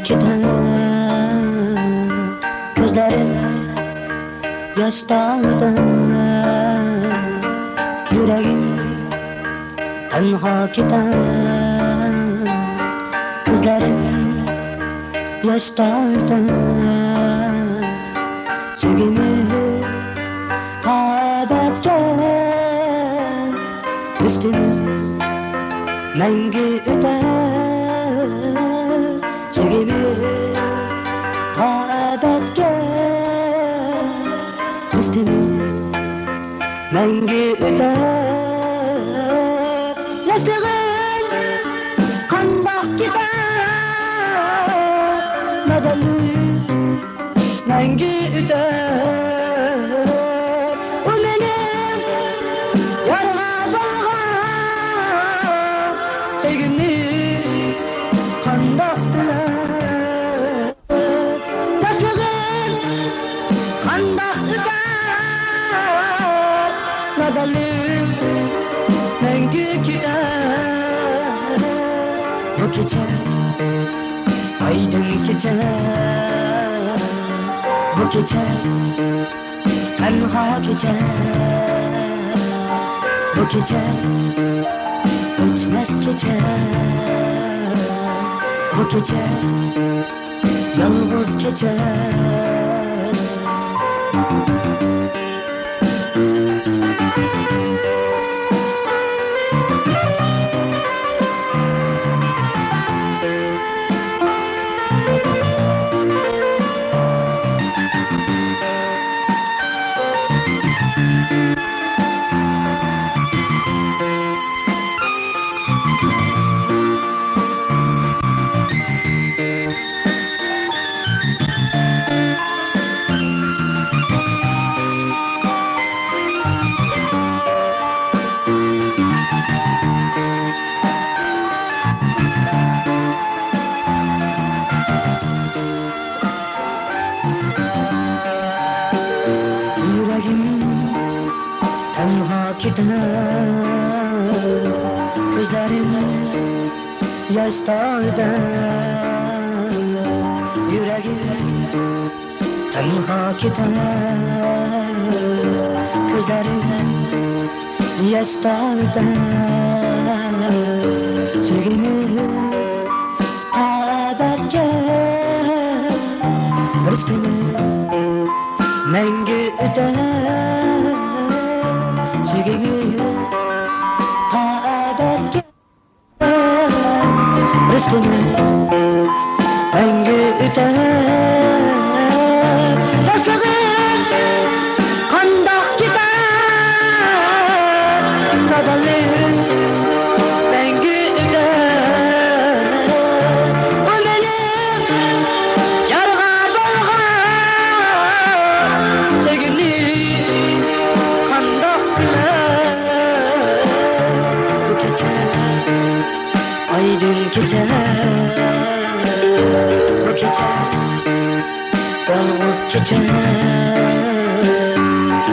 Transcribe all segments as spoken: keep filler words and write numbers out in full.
كېتەر كۆزلىرىم ياش تاغدا، يۈرىكىم تەنھا كېتەر كۆزلىرىم ياش تاغدا. سۆيگۈمىز تادەتكە، ئۈستىمىز مەڭگۈ ئۆتەر. سۆيگۈمىز تادەتكە، ئۈستىمىز مەڭگۈ ئۆتەر. ياشلىقىم قانداق كېتەر، نادانلىق مەڭگۈ ئۆتەر. ئۇ مېنىڭ يارغا بولغان سۆيگۈمنى قانداق بىلەر؟ ياشلىقىم قانداق ئۆتەر، نادانلىق مەڭگۈ كېتەر. بۇ كېچە ئايدىڭ كېچە، بۇ كېچە تەنھا كېچە، بۇ كېچە ئۆچمەس كېچە، بۇ كېچە يالغۇز كېچە. يۈرىكىم تەنھا كېتەر، كۆزلىرىم ياش تاغدا. يۈرىكىم تەنھا كېتەر، كۆزلىرىم ياش تاغدا. سۆيگۈمىز ئادەتكە، رىشتىمىز مەڭگۈ ئۆتەر. سۆيگۈمىز ئادەتكە، رىشتىمىز مەڭگۈ ئۆتەر. ياشلىقىم قانداق كېتەر، نادانلىق مەڭگۈ ئۆتەر. بۇ مېنىڭ يارغا بولغان سۆيگۈمنى قانداق بىلەر؟ بۇ كېچە ئايدىڭ كېچە، بۇ كېچە يالغۇز كېچە،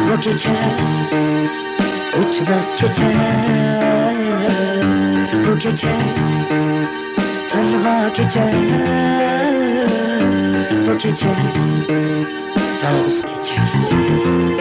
بۇ كېچە ئۆچمەس كېچە، بۇ كېچە تەنھا كېچە، بۇ كېچە يالغۇز كېچە.